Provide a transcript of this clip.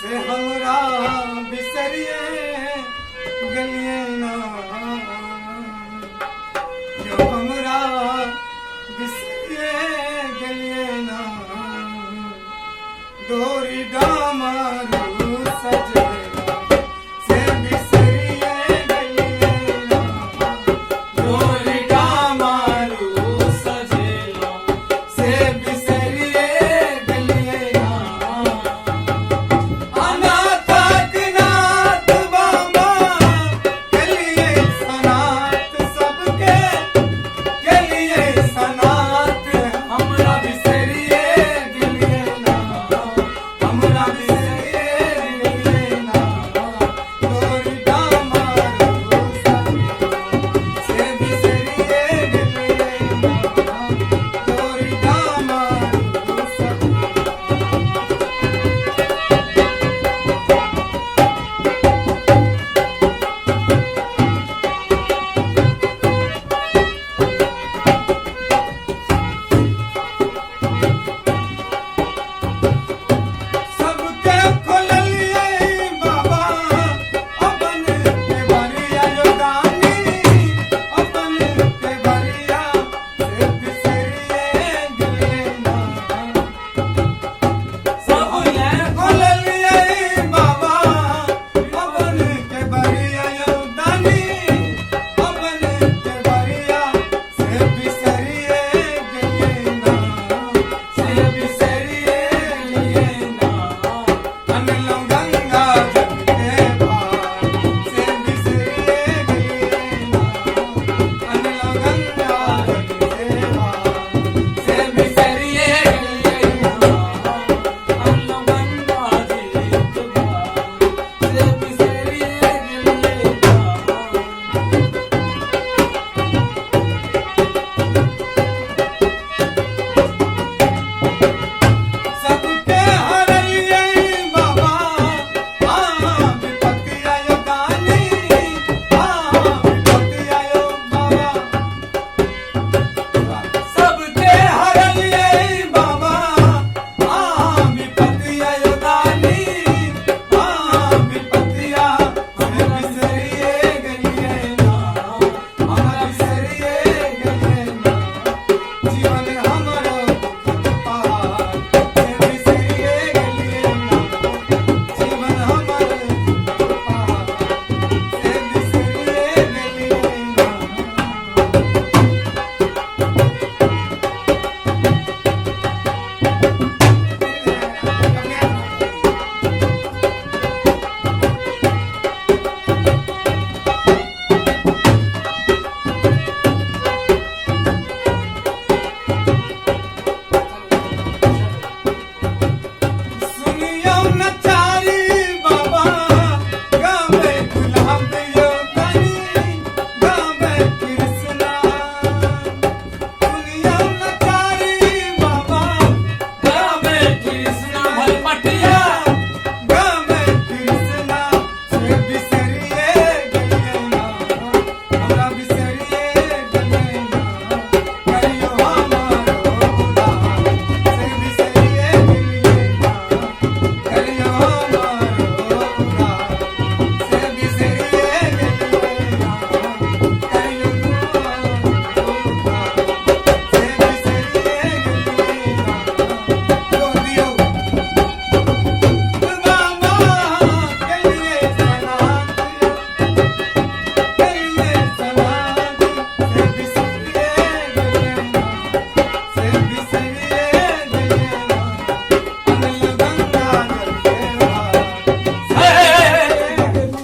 से हमरा बिसरिए गेलिए ना। यो हमरा बिसरिए गेलिए ना, डोरी डामरू सजेला से बिसरिए गेलिए ना। डोरी डामरू सजेला से बिसरिए गेलिए ना। अनाथक नाथ बाबा गेलिए सनाथ, सबके गेलिए सनाथ, हमरा बिसरिए गेलिए ना, हमरा बिसरिए गेलिए ना। डोरी डामरू सजेला से बिसरिए गेलिए ना।